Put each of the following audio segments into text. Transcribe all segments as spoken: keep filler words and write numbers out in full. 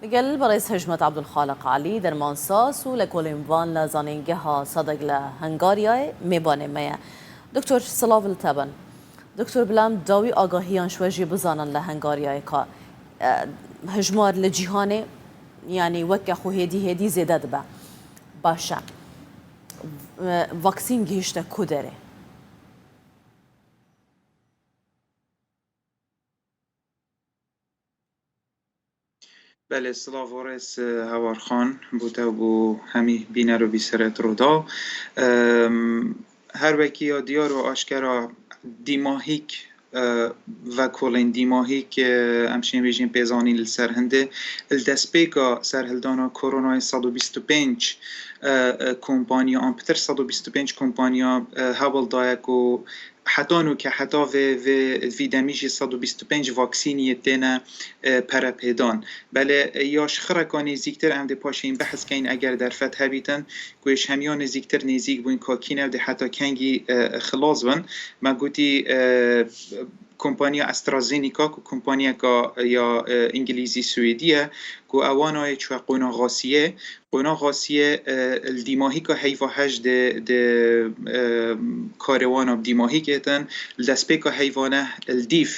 Gel berêz Hejmet Abdulxaliq Alî, dermansaz û lekolên van li Zanîngeha Sadek li Hungaryayê mêvanê me ye. Doktor, silav li te bin. Doktor, bila em dawî agahiyan ji we jî bizanin li Hungaryayê ka, e, hejmar li cîhanê, yanî weke xwe hêdî hêdî zêde dibe. Baş e. E, vaksîn gihişte ku derê? Belê, silav û rêz, e, Hewar Xan, bo te û bo hemî bîner û bîserê Rûdaw. Em, her wekî ya diyar û aşkera dîmahîk, e, vekolên dîmahîk, e, em şên bêjin pêzanîn li ser hindê. Li destpêka serhildana koronayê sed û bîst û pênc, e, e, kompaniya, an pitir sed û bîst û pênc kompaniya, e, hewl daye ku heta nûke, heta vê, vê, vî demî jî sed û bîst û pênc vaksîniyê têne, e, perepêdan. Belê, e, ya ji xireka nêzîktir em dê paşê behs keyin eger derfet hebîtin, ku ji hemiya nêzîktir nêzîk bûn ka kî ne, dê heta kengî, e, xilas bin. Me gotî, e, kompaniya AstraZeneca, ku kompaniyeka ya, e, Îngilîzî Swêdî ye, ku ewana yê çûye qonaxasiyê, Qonaxasiyê, e, li dîmahîka heyva heşt di, di, e, karêwana bi dîmahîkê tin, li destpêka heyva neh li dîv,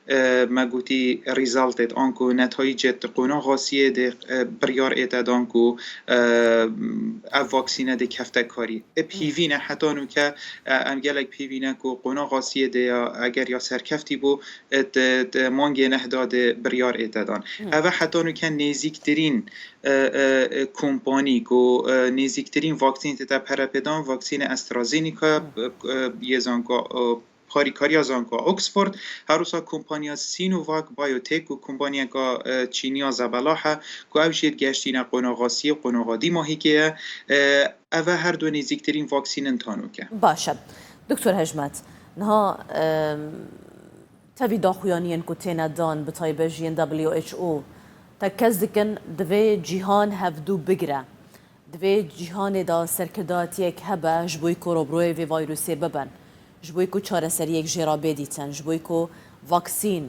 e, me gotî resultêt, anku netayîcêt qonaxasiyê dê, e, biryar ête dan ku, e, ev vaksîne dê kefte karî. E, pîvî ne heta nûke, e, em gelek pîvî ne ku qonaxasiyê dê ya, eger ya serkeftî bû, e, di, di mangê neh de dê biryar ête dan. Ev e heta nûke nêzîktirîn e, e, e, kompanî ku, e, nêzîktirîn vaksîn tête perepêdan, vaksînê AstraZeneca, e, e, yê zanka, e, harîkariya zanka Oxford, her wisa kompaniya Sinovac Biotech ku kompaniyeka, e, Çîniya zebelah e, ku ew jê digeştîne qonaxasiyê, qonaxa dîmahîkê ye. E, ev e her du nêzîktirîn vaksîn in tanûke. Baş e. Doktor Hejmet, niha, e, Tevî daxuyaniyên ku têne dan, bi taybet jî yên W H O, tekez dikin, divê cîhan hevdû bigire. Divê cîhanê de serkirdayetiyek hebe ji bo ku robroyê vê vayrûsê bibin, ji bo ku çareseriyek jê re bê dîtin, ji bo ku vaksîn,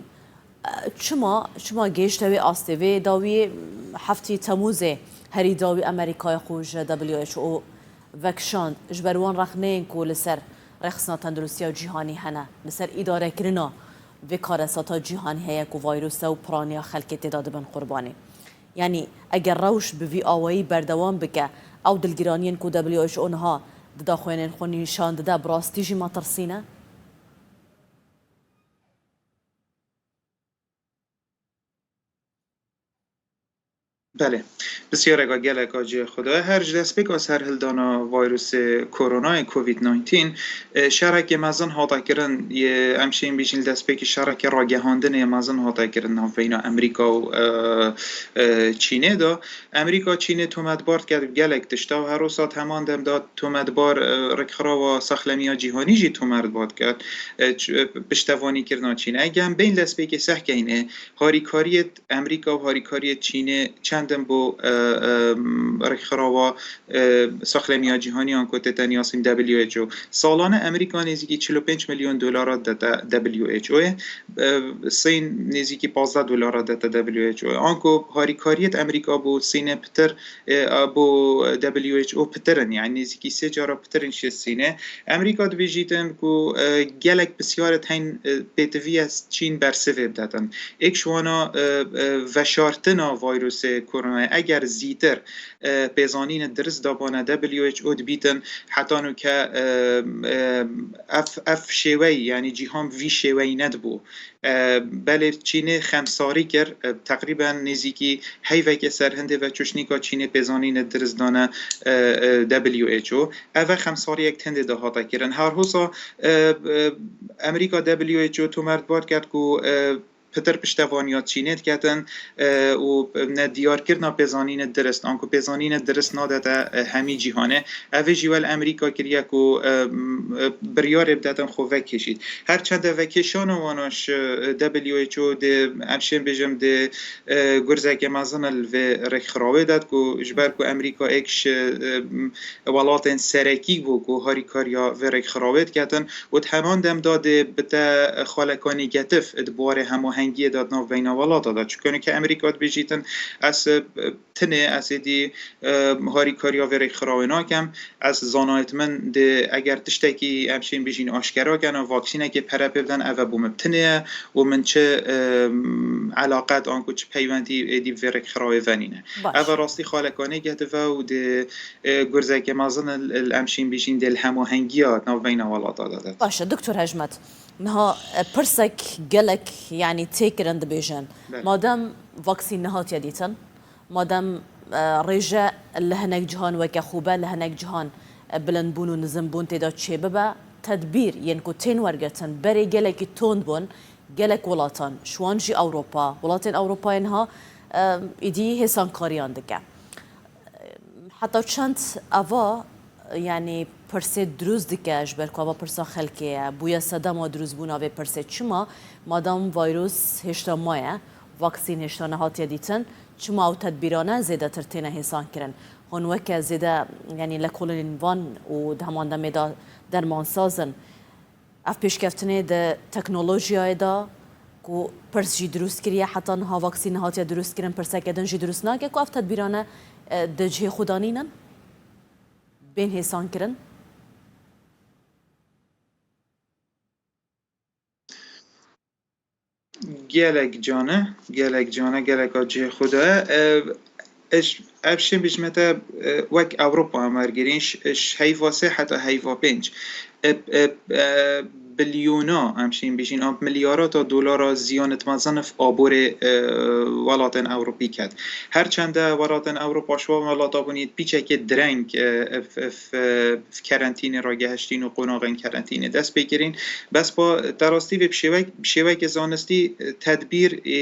e, çima, çima gêşte wê astê? Vê dawiyê heftî Temûzê herî dawî Amerîkayê xwe ji W H O vekişand, ji ber wan rexneyên ku li ser Rêxistina Tenduristiya Cîhanî hene, li ser îdarekirina vê karesata cîhanî heye ku vayrûs e û piraniya xelkê tê de dibin qurbanî. Yanî eger rewş bi vî awayî berdewam bike, ew dilgiraniyên ku W H O niha di daxuyanên xwe nîşan dide, bi rastî jî metirsî ne? Belê. Pisyareka geleka cihê xwe de. Her ji destpêka serhildana vayrûsê koronayê covid nineteen, e, şerekê mezin hate kirin, yê em şên bêjin li destpêkî şerekê ragihandinê mezin hate kirin navbeyna Amerîka û, e, e, Çînê de. Amerîka Çînê tometbar dike gelek tişta û her wisa heman dem de tometbar, e, rêkxirawa saxlemiya cîhanî jî tometbar dike, e, ç-, e, piştevanîkirina Çînê. Eger em bên destpêkê sehkeyne, harîkariyê Amerîka û harîkariyê Çînê çend in bo, e, e, rêkxirawa, e, saxlemiya cîhanî an ku tê tenê yasîn W H O? Salane Amerîka nêzîkî çil û pênc milyon dolara dete W H O'yê. E, Sîn nêzîkî pazdeh dolara dete W H O'yê. Anku harîkariyê Amerîka bo Sînê pitir, e, bo W H O pitir in, yani nêzîkî sê cara pitir in ji Sînê. Amerîka dibêjîtin ku, e, gelek pisyarê heyîn, e, pêtiviye Çîn bersivê bidetin. Êk ji wana, e, e, veşartina vayrûsê koronayê eger zîtir, e, pêzanînê dirist dabane W H O dibîtin, heta nûke, e, e, ev, ev şêweyî, yanî cîhan vî şêweyî nedibû. E, belê Çînê xemsarî kir, e, teqrîben nêzîkî heyveke ser hindê veçûşnîka Çînê pêzanînê dirist dane, e, e, W H O. Ev e xemsariyek tendê de hate kirin. Her hosa, e, e, Amerîka W H O tomertbar kerd ku, e, pitir piştevaniya Çînê diketin, e, û ne diyarkirina pêzanînê dirist, anku pêzanînê dirist nadete, e, hemî cîhanê. Ev ê jî wel Amerîka kiriye ku, e, m-, e, biryarê bidetin xwe vekêşît. Her çende vekêşana wana ji, e, W H O dê, em şên bêjim dê, e, gurzeke mezin li vê rêkxirawê de ku ji ber ku Amerîka êk ji, e, m-, welatên serekî bû ku harîkariya vê rêkxirawê diketin û di heman dem de dê bite xaleka negatif di buwarê hemahengî hemahengiyê de di navbeyna welata de. Çunke nuke Amerîka dibêjîtin, ez, e, tinê, ez êdî, e, harîkariya vê rêkxirawê nakem. Ez zanayet min di eger tiştekî em şên bijîn aşkera kena, vaksînekê pere pê bidin, eve bo min tinê ye û min çi, e, elaqet anku çi peywendî êdî bi vê rêkxirawê venîne. Baş. Eve rastî xalekanê gedive û di, e, gurzeke mezin il, il em şên bijîn dê li hemahengiya navbeyna welata de. Baş e, Doktor Hejmet. Niha, e, pirsek gelek, yanî têkirin dibêjin. Belê. Madem vaksîn nehatiye dîtin, madem, e, rêje li hinek cihan weke xwe be, li hinek cihan, e, bilindbûn û nizinbûn tê de çêbibe, tedbîr yên ku tên wergirtin berê gelekî tond bûn, gelek welatan, ji wan jî Ewropa, welatên Ewropayê niha, e, êdî hêsankariyan dike. Heta çend eva, yanî pirsê dirûst dike, ji ber ku eva pirsa xelkê ye, bûye sedema dirûstbûna vê pirsê. Çima? Madam vîrus hêşta maye, vaksîn hêşta nehatiye dîtin, çima ew tedbîrane zêdetir têne hêsan kirin? Hûn weke zêde, yanî lekolînên van û di heman demê de dermansaz in. Ev pêşkeftinê di teknolojiyayê de ku pirs jî dirûst kiriye, heta niha vaksîn nehatiye dirûst kirin, pirseke din jî dirûst nake ku ev tedbîrane, e, di cihê xwe de nînin, bên hêsan kirin? Gelek can e, gelek can e, geleka cihê xwe de ye. E, ez, ev şên bijime te, e, wek Ewropa em wergirîn, ji, ji heyva sê heta heyva pênc. E, e, e, bilyona, em şên bijîn, an milyarata dolara ziyan it mezin f aborê, e, welatên Ewropî ket. Her çende welatên Ewropa ji wan welata bûn yê pîçekê direng, e, f, f, f kerentînê ragehiştîn û qonaxên kerentînê dest pê kirîn. Bes pa te rastî vê bi şêwek, bi şêwekê zanistî, e, tedbîr, e,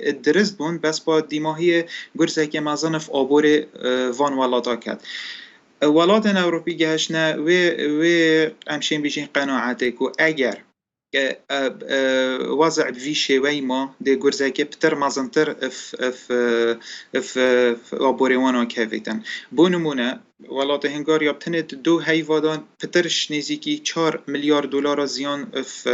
e, dirist bûn, bes pa dîmahiyê gurzeke mezin f aborê, e, van welata ket. E, welatên Ewropî gehiştine wê, wê em şên bijîn qenaetê ku eger, e, e, e, wezî bi vî şêweyî ma dê gurzeke pitir mezintir f, f, f, f aborê wan kevêtin. Bo nimûne, welatê Hungariya bi tenê di du heyva de pitir ji nêzîkî çar milyar dolara ziyan f,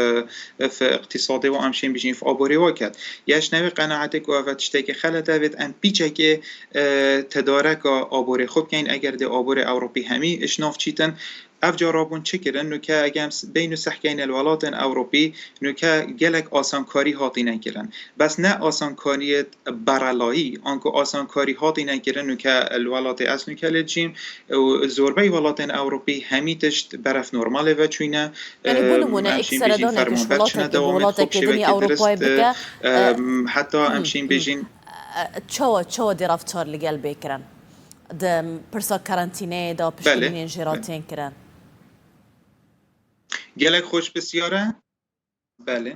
f iqtîsadê wan, em şên bijîn f aborê wan ket. Geştine wê qenaetê ku ev tiştekî xelet e, vêt em pîçekê, e, tedareka aborê xwe bikeyn, eger dê aborê Ewropî hemî ji nav çîtin. Ev cara bûn çi kirin? Nuke eger em s-, beyno sehkeyne li welatên Ewropî, nuke gelek asankarî hatîne kirin. Bes ne asankariyê berelayî, anku asankarî hatîne kirin, nuke li welatê ez nuke lê dijîm û zorbey welatên Ewropî hemî tişt beref normalê veçûyne. Yanî, bo nimûne, em êk şên bijîn seredanekî ji fermanber çine welatekî bi dewamê xwe welatekî bi dinê şêwekî Ewropayê dirist, bike, e, e, heta em şên bijîn. E, çawa, çawa dê reftar li gel bê kirin? Di pirsa karantîneyê de piştgirînên jê re tên kirin? Gelek xweş pisyar e. Belê.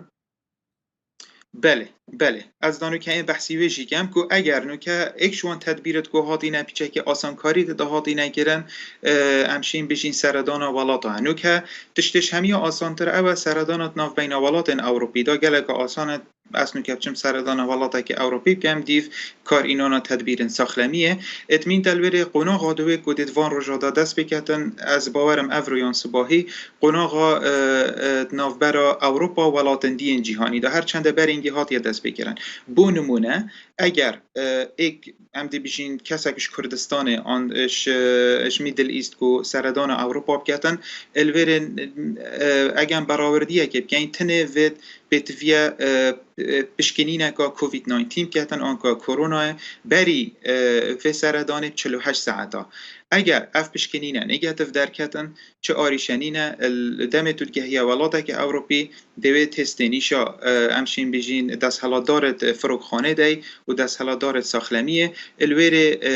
Belê, belê. Ez da nuke ê behsî wê jî kem ku eger nuke êk ji wan tedbîrit ku hatîne pîçekê asankarî di hatîne kirin, e, em şên bijîn seredana welata. Nuke tiştê ji hemiya asantir ew e, seredana di navbeyna welatên Ewropî de geleka asan e. Ez nuke biçim seredana welatekî Ewropî bikem, dîv kar înana tedbîrin saxlemiyê. Êt mîn te li wêrê qonaxa di wê ku dê di van roja de dest pê ketin, ez bawerim ev royan sibahî qonaxa, e, e, di navbera Ewropa welatên diyên cîhanî de her çende berîngî hatiye dest pê kirin. Bo nimûne, eger, e, êk em dê bijîn kesek ji Kurdistanê an, e, ji, ji Middle East ku seredana Ewropa biketin, li wêrê, e, eger em berawerdiyekê bikeyn, tenê vê pêtiviye, e, e, pişkinîneka covid nîneteen ketin anka koronayê berî, e, vê seredanê çil û heşt saeta. Eger ev pişkinîne negatif derketin, çi arîşe nîne, li demê tu digehiye welateke Ewropî, dê wê testê nîşa, e, em şên bijîn desthilatdarê firokxanê dey û desthilatdarê saxlemiyê, li wêrê, e,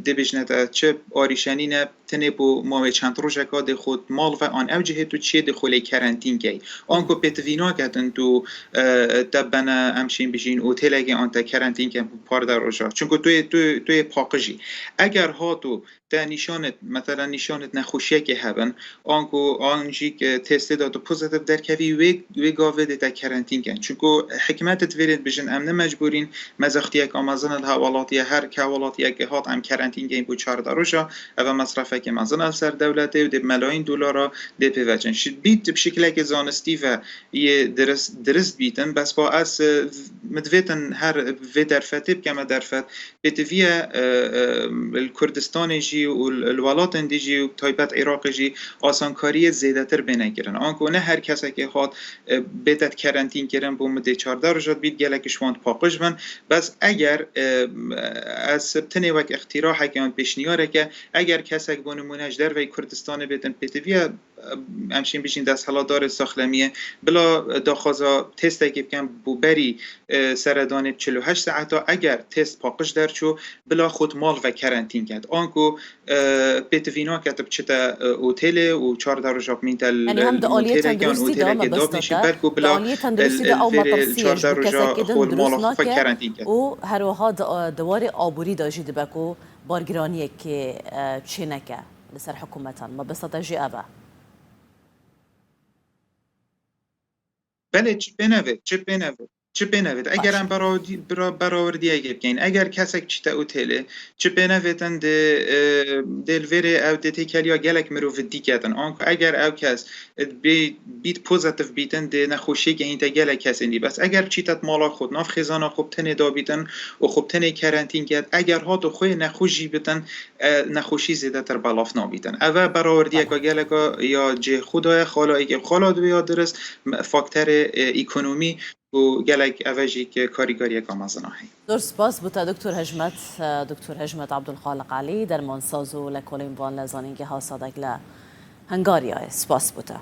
dê bijne te çi arîşe nîne, tenê bo mawê çend rojeka dê xwe mal ve an ew cihê tu çiyê dê xwe lê kerentîn key. Anku pêtivî naketin tu, e, te bene em şên bijîn otêlekê an te kerentîn ken bi pardeh roja. Çunku tu yê, tu, tu yê paqijî. Eger hatu te nîşanit, mesela nîşanit nexweşiyekê hebin, anku an jî ke testê de tu pozitif derkevî, wê, wê gavê dê te kerentîn ken. Çunku hikmet divêrê bijin, em ne mecbûrîn, me zextiyek amezin li hevalatiye, her ke hevalatiyekê hat em kerentîn keyin bo çardeh roja, eve mesrefekê mezin el ser dewletê û dê melayîn dolara dê pê vecin. Şi-, bît bi şikilekê zanistî ve yê dirist, dirist bîtin, bes ba ez, e, min divêtin her vê derfetê bikeme derfet, pêtiviye, e, e, li Kurdistanê jî û li, li welatên dî jî û taybet Iraqê jî asankariyê zêdetir bêne kirin. Anku ne her kesekê hat, e, bête kerentîn kirin bo mudê çardeh roja bît, gelek ji wan paqij bin. Bes eger, e, ez tenê wek îqtiraheke yan pêşniyareke, eger kesek bo nimûne ji derveyî Kurdistanê bêtin pêtiviye, em şîn bijîn desthilatdarê saxlemiyê, bila daxwaza testekê bikin bo berî, e, seredanê çil û heşt saeta, eger test paqij derçû, bila xwe di mal ve kerentîn ket. Anku, e, pêtivî naket biçite, e, otelê û çardeh roja bimînte li, Yanî hem li di aliyê oteleke yan tenduristî de oteleke mebesta dabnîşî, te, belku di bila aliyê tenduristî de ew metirsiyê ji bo kesekê din dirust nake û her wiha di, di warê aborî de jî dibe ku bargiraniyekê, e, çêneke li ser hikûmetan. Mebesta te jî ev e. Belê, çi pê nevêt, çi pê nevêt, çi pê nevêt. Eger Baş. em berawdî-, bera-, berawirdiyekê bikeyin, eger kesek çîte otelê, çi pê nevêtin dê, e, dê li vêrê ew dê têkeliya gelek mirovi dîketin. Anku eger ew kes, e, bê-, bît pozitif bîtin dê nexweşiyê gehînte gelek kesên dî. Bes eger çîte di mala xwe, di nav xêzana xwe bi tenê dabîtin û xwe bi tenê kerentîn ket, eger hat û xwê nexweş jî bitin, e, nexweşî zêdetir belav nabîtin. Ev e berawirdiyeka Belê. geleka ya cihê xwe daye, xala êkê xala duya dirist, m-, fakterê, e, ekonomî û gelek ev e jî ki karîgariyeka mezin a heye. Zor spas bo te Doktor Hejmet, e, Doktor Hejmet Abdulxaliq Elî, dermansaz û lekolîn van li Zanîngeha Sadek li Hungaryayê. Spas bo te.